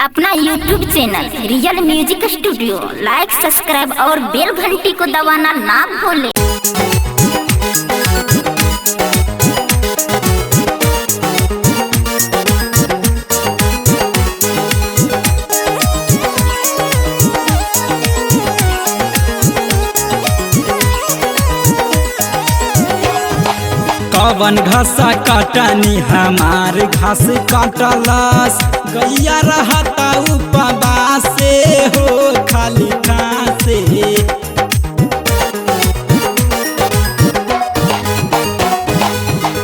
अपना YouTube channel real music studio like subscribe और बेल घंटी को दबाना ना भूलें। कवन घासा कटनी हमार घास कटलस, गैया रहता उपवासे हो खाली खासे।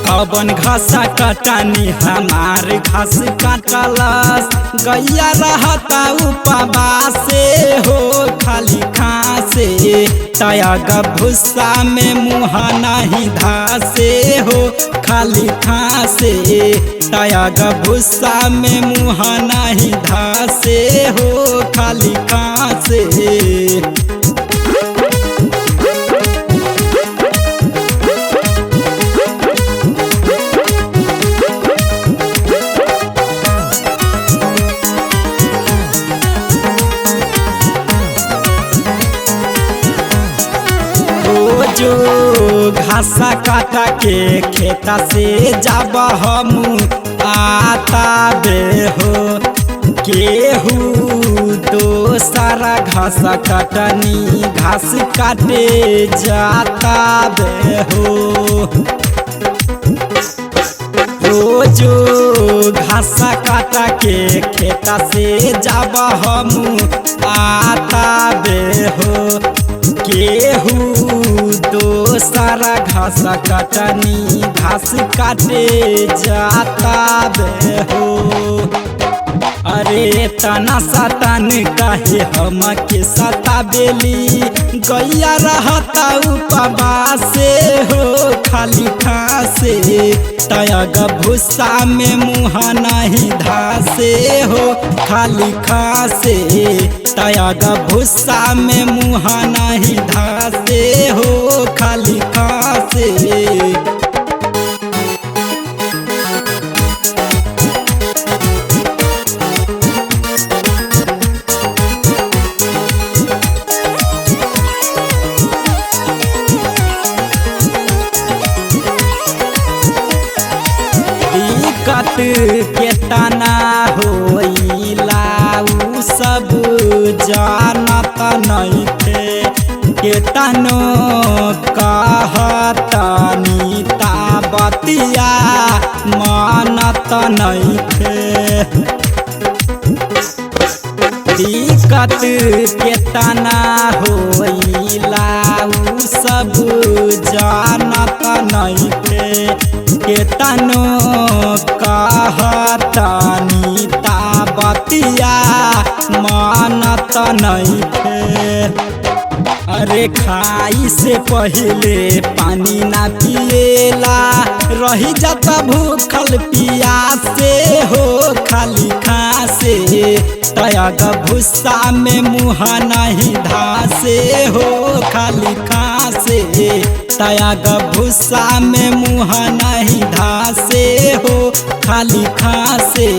कवन घासा कटनी हमार घास कटलस, गैया रहता उपवासे हो खाली खासे। तयाग भूसा में मुँह नहीं धासे हो खाली खासे। तयाग भूसा में मुँह नहीं धासे हो खाली खासे। जो घासा काटा के खेता से जब हम आता बे हो, केहू दोसरा घासा कटनी घास काटे जाता बे हो। रोजो घासा काटा के खेता से जब हम आता बे हो, केहू दोसरा घास कटनी घास काटे जाता बे हो। अरे तना सतान काहे हम के सताबेली, गैया रहता उपवासे हो खाली खासे। तयग भूसा में मुँह नहीं धासे हो खाली खासे। तयग भूसा में मुँह नहीं धासे हो खाली खासे। दिक्कत केतना होइला उ सब जानत नइखे, केतनो कहतनी ता बतिया मानत नइखे। दिक्कत केतना होइला उ सब जानत नइखे, केतनो कहतनी ता बतिया मानत नइखे। अरे खाई से पहले पानी ना पिएला, रही जाता भूखल पियासे हो खाली खासे। तयग भूसा में मुँह नहीं धासे हो खाली खासे। तयग भूसा में मुँह नहीं धासे हो खाली खासे।